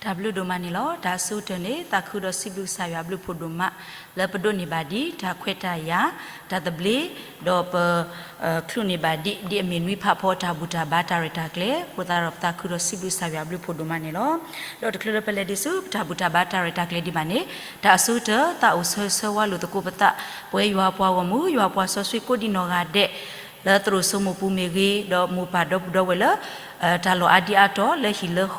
တၢ်ဘျုးဒိၣ်မးန့ၣ်လီၤ. တၢ်အဆိကတၢၢ်န့ၣ် သးခုဒီးစံးဘျုးကစၢ်ယွၤအဘျုးဖှိၣ်ဒိၣ်မး လၢပဒိးန့ၢ်ဘၣ်ဒ်တၢ်ခွဲးတၢ်ယာ်, တၢ်သဘျ့, ဒီးပ ချုးန့ၢ်ဘၣ်ဒ်အမ့ၢ်နွံဖးဖီအတၢ်ဘူၣ်တၢ်ဘါတၢ်ရဲၣ်တၢ်ကျဲၤအဃိသတးဒီး ပသးခုဒီးစံးဘျုးကစၢ်ယွၤအဘျုးဖှိၣ်ဒိၣ်မးန့ၣ်လီၤ. ဒီးတချုးလၢပလဲၤဒံးဆူပတၢ်ဘူၣ်တၢ်ဘါတၢ်ရဲၣ်တၢ်ကျဲၤဒံးဘၣ်န့ၣ် တၢ်အဆိကတၢၢ်သးအိၣ်ဆၢဂ့ၤဆၢဝါလိာ်သကိးပသး ပဝဲယွၤအပှၤဂီၢ်မုၢ် ယွၤအပှၤစီဆှံကိးဒံနီၢ်ဂၤဒဲး လၢသရိာ်စိမိၢ်ပူၤမ့ၢ်ဂ့ၤ, ဒီးမိၢ်ပၢ်ဒီပုၢ်ဒီဝဲၢ်လၢ တၢ်လီၢ်အါဒံအါတီၤလၢဟံၣ်လၢဃီ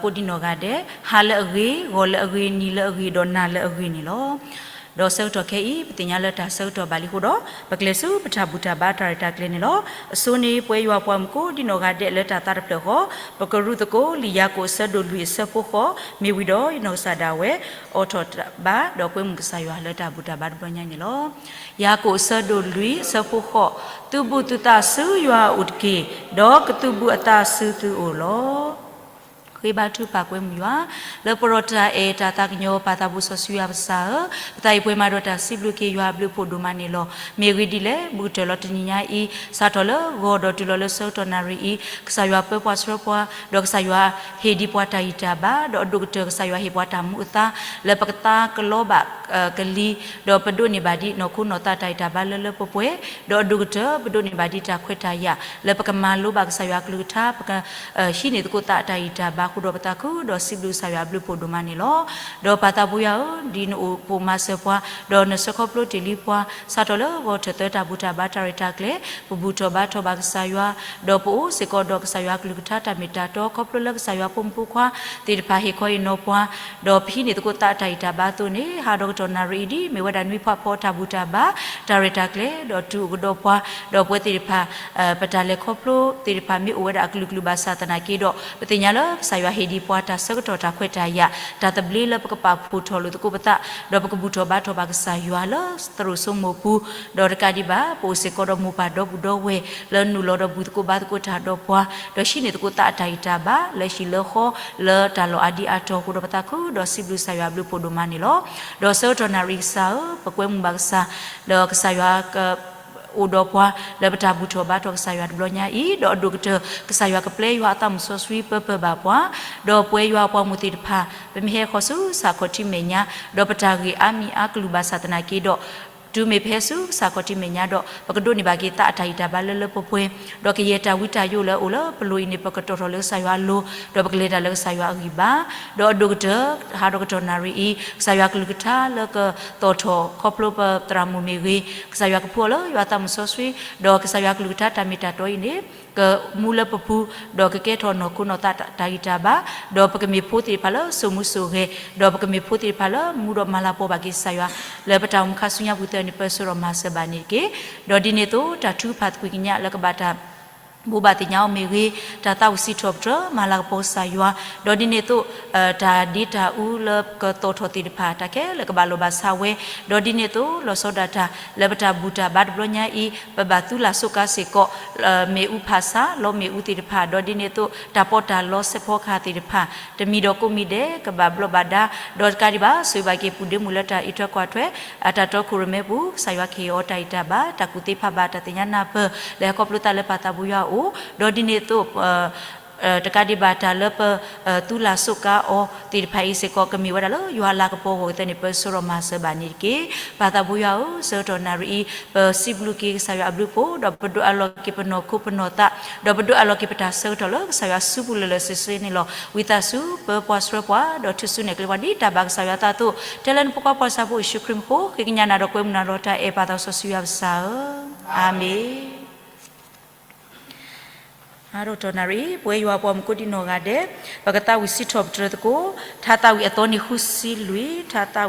ကိးဒံနီၢ်ဂၤဒဲး ဟါလၢအဂ့ၤ, ဂီၤလၢအဂ့ၤ, နံၤလၢအဂ့ၤ, ဒီးနၤလၢအဂ့ၤန့ၣ်လီၤ. ဒီးဆၢကတီၢ်ခဲအံၤ ပသ့ၣ်ညါလၢတၢ်ဆၢကတီၢ်ဘၣ်လံအဃိဒီး ပကျဲၤဆူပတၢ်ဘူၣ်တၢ်ဘါတၢ်ရဲၣ်တၢ်ကျဲၤန့ၣ်လီၤ. အဆိန့ၣ် ပဝဲယွၤပှၤမုၣ်ကိးဒံနီၢ်ဂၤဒဲးလၢတၢ်သးတဖျၢၣ်ဃီ ပကရူးသကိးလံာ်ယၤကိာ်အဆၢဒိၣ်လွံၢ်အဆၢဖိဃိး မ့ၢ်ဝံၤဒီးယနီၢ်ကစၢ်ဒၣ်ဝဲ အိးထီၣ်ဘါဒီးကွဲမုာ်ကစၢ်ယွၤလၢတၢ်ဘူၣ်တၢ်ဘါတဘျီညါန့ၣ်လီၤ. ယၤကိာ်အဆၢဒိၣ်လွံၢ်အဆၢဖိဃိး, သုဘူၣ်သုသးဆူယွၤအအိၣ်တက့ၢ်, ဒီးကသုဘူၣ်အသးဆူသုအိၣ်လီၤ. ဃ့ဘါထုကဖၣ်ကွဲမုာ်ယွၤ လၢပရီတၢ်အဲၣ်တၢ်သးကညီၤပၢ်သးဘိစီဆှံယွၤပကစၢ်ဧၢ, ပသးအံၤပှဲၤမးဒီးတၢ်စံးဘျုးက့ၤယွၤအဘျုးဖှိၣ်ဒိၣ်မးန့ၣ်လီၤ. မ့ၢ်အဂ့ၢ်ဒ်လဲၣ်, ဘူးကတၢၢ်လီၤတနံၤညါအံၤ စးထီၣ်လၢဂီၤဒီးတုၤလီၤလၢဆၢကတီၢ်နၣ်ရံၣ်အံၤ ကစၢ်ယွၤပၢပှၤဆှၢပှၤ, ဒီးကစၢ်ယွၤဟ့ၣ်ဒံးပှၤတၢ်ဂံၢ်တၢ်ဘါ, ဒီးအဒိၣ်ကတၢၢ်ကစၢ်ယွၤဟ့ၣ်ပှၤတၢ်မူအသါ လၢပကသါကလီဘၣ်ကလံၤ, ဒီးပဒိးန့ၢ်ဘၣ်ဒ်နီၢ်ခိနီၢ်သးတၢ်ဂံၢ်တၢ်ဘါလၢလၢပှဲၤပှဲၤ, ဒီးအဒိၣ်ကတၢၢ် ပဒိးန့ၢ်ဘၣ်ဒ်တၢ်ခွဲးတၢ်ယာ် လၢပကမၤလိဘၣ်ကစၢ်ယွၤအကလုၢ်ကထါ ပက ဟံးန့ၢ်သကိးသးအတၢ်ဂံၢ်တၢ်ဘါအဃိဒီး ပသးခုဒီးစံးဘျုးကစၢ်ယွၤအဘျုးဖှိၣ်ဒိၣ်မးန့ၣ်လီၤ. ဒီးပၢ်သးဘိယွၤဧၢ, ဒ်နအိၣ်ပိာ်မၤစၢၤပှၤ, ဒီးနဆှၢခီဖျိတ့ၢ်လံပှၤ စးထီၣ်လၢဂီၤထၢၣ်သၢတၢ်ဘူၣ်တၢ်ဘါတၢ်ရဲၣ်တၢ်ကျဲၤ, ပဘူၣ်ထီၣ်ဘါထီၣ်ဘၣ်ကစၢ်ယွၤ, ဒီးပအိၣ်စ့ၢ်ကီးဒီးကစၢ်ယွၤအကလုၢ်ကထါတၢ်မ့ၢ်တၢ်တီ ခီဖျိလၢကစၢ်ယွၤဖိမုၣ်ဖိခွါသ့ၣ်တဖၣ်ဟ့ၣ်ခီဟ့ၣ်နီၤပှၤ, ဒီးပဟံးန့ၢ်သကိးသးအတၢ်ဂံၢ်တၢ်ဘါအသိးန့ၣ် ဟးဒီးကတီၢ်နၣ်ရံၣ်အံၤ ဒ်မ့ၢ်ဝဲဒၣ်နွံဖးဖီအတၢ်ဘူၣ်တၢ်ဘါ တၢ်ရဲၣ်တၢ်ကျဲၤ, ဒီးတုၤအိၣ်ကဒီးပှၤ, ဒီးပဝဲသ့ၣ်တဖၣ် ပတၢ်လဲၤခီဖျိသ့ၣ်တဖၣ်မ့ၢ်အိၣ်ဝဲဒၣ်အကလုာ်ကလုာ်ဘၣ်ဆၣ်သနာ်က့ဒီး ပသ့ၣ်ညါလၢကစၢ်ယွၤဟ့ၣ်ဒံးပှၤတၢ်ဆၢကတီၢ်တၢ်ခွဲးတၢ်ယာ် တၢ်သဘျ့လၢပကပာ်ဖှိၣ်ထီၣ်လိာ်သကိးပသး, ဒီးပကဘူၣ်ထီၣ်ဘါထီၣ်ဘၣ်ကစၢ်ယွၤလၢသရိာ်စိမိၢ်ပူၤ, ဒီးတကးဒံးဘၣ် ပအိၣ်စ့ၢ်ကီးဒီးမိၢ်ပၢ်ဒီပုၢ်ဒီဝဲၢ်လၢနုာ်လီၤဒီးဘူၣ်သကိးဘါသကိးတၢ်ဒီးပှၤ, ဒီးဟံးန့ၢ်သကိးသးအတၢ်ဂံၢ်တၢ်ဘါ လၢဟံၣ်လၢဃီ လၢတၢ်လီၢ်အါဒံအါတီၤအဃိဒီး ပသးခုဒီးစံးဘျုးကစၢ်ယွၤအဘျုးဖှိၣ်ဒိၣ်မးန့ၣ်လီၤ. ဒီးဆၢကတီၢ်နၣ်ရံၣ်ကစၢ်ဧၢ, ပကွဲမုာ်ဘၣ်ကစၢ်, ဒီးကစၢ်ယွၤက အိၣ်ဒီးပှၤ လၢပတၢ်ဘူၣ်ထီၣ်ဘါထီၣ်ကစၢ်ယွၤတဘျီညါအံၤ, ဒီးအဒိၣ်ကတၢၢ် ကစၢ်ယွၤကပျဲယွၤအသးမုၣ်စီဆှံပၢပၢၢ်ဘၣ်ပှၤ, ဒီးပဝဲယွၤအပှၤဂီၢ်မုၢ်သ့ၣ်တဖၣ် ပမ့ၢ်ဟဲဃီၤဆူကစၢ်ခီၣ်ထံးမဲာ်ညါ, ဒီးပတၢ်ဂ့ၢ်အါမံၤအါကလုာ်ဘၣ်ဆၣ်သနာ်က့ဒီး, တုၤမ့ၢ်ပဟဲဆူကစၢ်ခီၣ်ထံးမဲာ်ညါဒီး ပကဒိးန့ၢ်ဘၣ်က့ၤသးအတၢ်ဂံၢ်တၢ်ဘါလၢလၢပှဲၤပှဲၤ, ဒီးကယဲၢ်တၢ်ဝံတၢ်ယိးလၢအအိၣ်လၢပလိၤအံၤန့ၣ် ပကတီၣ်ထီၣ်လၢကစၢ်ယွၤအလိၤ, ဒီးပကလဲၤတၢ်လၢကစၢ်ယွၤအဂံၢ်ဘါ, ဒီးအဒိၣ်ကတၢၢ် ဟးဒီးကတီၢ်နၣ်ရံၣ်အံၤ ကစၢ်ယွၤကလုၢ်ကထါလၢကသီၣ်ထီၣ်ခီဖျိပသရၣ်မုၣ်မ့ၢ်ဂ့ၤ, ကစၢ်ယွၤကဖှူအီၤလၢယွၤသးမုၣ်စီဆှံ, ဒီးကစၢ်ယွၤကလုၢ်ကထါတၢ်မ့ၢ်တၢ်တီအံၤန့ၣ် ကမူလၢပပူၤ, ဒီးကကဲထီၣ်နီၢ်ခိနီၢ်သးတၢ်ဂံၢ်တၢ်ဘါ, ဒီးပကမ့ၢ်ဖိသ့ၣ်တဖၣ်လၢစိာ်မူစိာ်ဂဲၤ, ဒီးပကမ့ၢ်ဖိသ့ၣ်တဖၣ်လၢမူဒီးမၤလၤကပီၤဘၣ်က့ၤကစၢ်ယွၤ, လၢပတၢ်အိၣ်မူခါဆူညါပူၤသ့ၣ်န့ၣ် ပၢဆှၢဒီးမၤစၢၤဘၣ်န့ၣ်တက့ၢ်. ဒီးဒ်န့ၣ်အသိးတၢ်ထုကဖၣ်သကွံာ်ကညးလၢကဘၣ်တၢ် ဘိးဘၣ်သ့ၣ်ညါအီၤမ့ၢ်ဂ့ၤ, တၢ်သးဝံၣ်စံးထီၣ်ပတြၢၤ မၤလၤကပီၤကစၢ်ယွၤ, ဒီးဒ်န့ၣ်အသိး တၢ်ဒ့တၢ်အူလၢကသီၣ်ထီၣ်သ့ၣ်တဖၣ် တၢ်ခဲလၢာ်ကဘၣ်လိာ်ဘၣ်ဆါဝဲ, ဒီးဒ်န့ၣ်အသိး လီၤဆီဒၣ်တၢ် လၢပတၢ်ဘူၣ်တၢ်ဘါတဘျီညါအံၤ ပဘၣ်သူလၢ်စိးကါစ့ၢ်ကီး မ့ၣ်အူဖးဆါ လီမ့ၣ်အူသ့ၣ်တဖၣ်, ဒီးဒ်န့ၣ်အသိး တၢ်ပီးတၢ်လီစဲးဖီကဟၣ်သ့ၣ်တဖၣ် တမံၤဒီးကိးမံၤဒဲး ကဘၣ်ဘျီးဘၣ်ဒါ, ဒီးတကးဒံးဘၣ် ဆိၣ်ဂ့ၤဘၣ်က့ၤပူၤဒ့မုၣ်လၢတၢ်အံးထွဲကွၢ်ထွဲ အတၢ်တီခိၣ်ရိၣ်မဲပူၤ ကစၢ်ယွၤကဟ့ၣ်အီၤတၢ်ဂံၢ်တၢ်ဘါ တၢ်ကူၣ်သ့ဖးဘၣ် တၢ်သ့ၣ်ညါနၢ်ပၢၢ် လၢဟဲခီဖျိသးလၢပၢ်သးဘိယွၤအအိၣ်, ဒီးဒ်န့ၣ်အသိး တကးဒံးဘၣ်တၢ်လၢပ သူလၢ်စိးကါအီၤသ့ၣ်တဖၣ်အံၤစ့ၢ်ကီး ကမ့ၢ်ဝဲဒၣ်လၢယွၤအလၤကပီၤအဂီၢ်ကသ့န့ၣ် ပၢဆှၢဒီးမၤစၢၤဘၣ်န့ၣ်တက့ၢ်. ပၢ်သးဘိယွၤဧၢ, ဆၢကတီၢ်နၣ်ရံၣ်အံၤ ပစံးဘျုးက့ၤကစၢ်ယွၤအဘျုးအဖှိၣ် ဒီးပဒွးအလီၢ်က့ၤပနီၢ်ခိပနီၢ်သး ဒီးပဒွးအလီၢ်က့ၤပတၢ်ဆၢကတီၢ်လၢကစၢ်ယွၤစုပူၤလၢာ်လၢာ်ဆ့ဆ့န့ၣ်လီၤ. ဝံသးစူၤ ပၢပှၤဆှၢပှၤ ဒီးထုးစုနဲၣ်ကျဲပှၤဒ်တၢ်ဘၣ်ကစၢ်ယွၤအသးအသိး တဲလၢနဖိခွါပှၤစၢ်ဖိယ့ၣ်ၡူးခရံာ်မံၤအဃိ ဃ့ကညးနၤဒီးကွဲမုာ်နၤလီၤတၢ်အဲၣ်ပၢ်သးစီဆှံယွၤပကစၢ်ဧၢ, အၤမ့ၣ်. အါဒိၣ်ကတီၢ်နၣ်ရံၣ် ပဝဲယွၤပှၤမုၣ်ကိးဒံနီၢ်ဂၤဒဲး ပကသးဝံၣ်စံးထီၣ်ပတြၢၤသကိး ထါသးဝံၣ်အသီနံၤဃုဆံလွံၢ် ထါသး